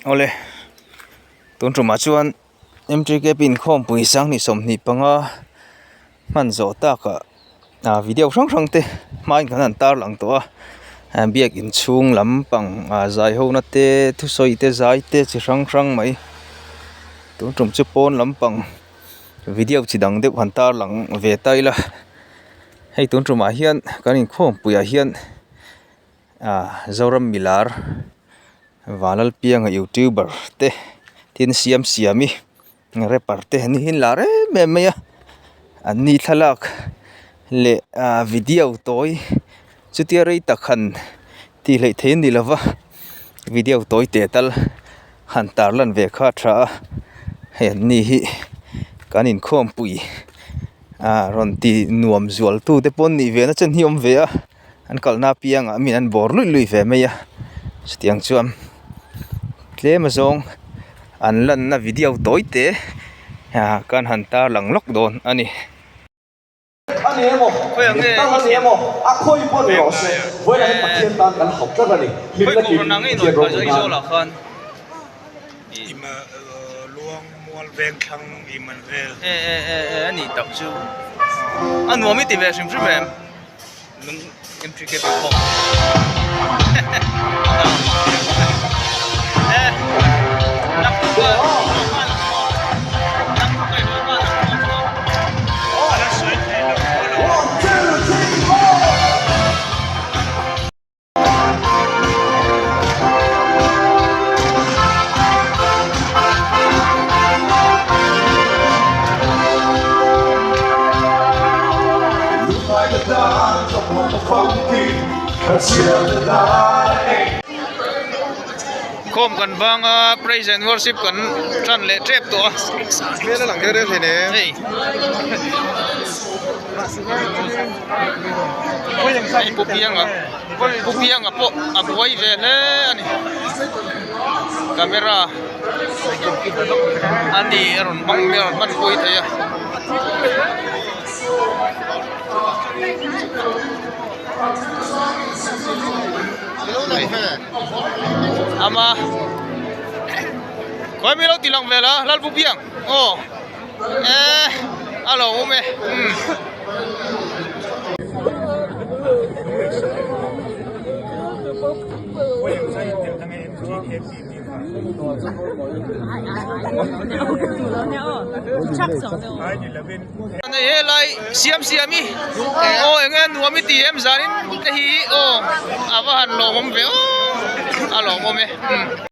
Awle tun tumah chuan M_T_K_P inkhawmpui sanghnih 25 hman zawh takah ah video hrang hrang te hmain kan han tarlang tawh a biak inchhung lampang ah zai ho na te thusawi te zai te chi hrang hrang mai tun tum chu pawn lampang video chi dang deuh han tarlang ve ta ila hei tun tumah hian kan inkhawmpuiah hian ah Zoram milar Vanlalpianga youtuber te tin siam siam i rapper te an hi lar em em mai a an ni thlalak leh ah video tawi chutia rei tak han tih hleih theih a ni lova video tawi teh tal han tar lan ve kha a tha a hei an ni hi kan inkhawmpui ah rawn ti nuam zual tu te pawh an nih ve na chen hi a awm ve a. An kalna apiangah mi an bawr luih luih ve mai a chutiang chuan tlem azawng an lanna video tawi te ah kan han tarlang lawk dawn a ni. Khawm kan bang a praise and worship kan tan leh tep tawh a Hmel a lang deuh deuh thei nen hei hei pu pianga pu pianga pawh a buai ve hle a ni camera a ni a rawn hmang a rawn hmanpui thei a. Ama khawi mi lo ti lang vel a Lalpu Piang aw e a lo awm e umm. Helai siam siam hi aw eng nge nuam i ti em zanin te hi aw a va han lawmawm ve aw a lawmawm e.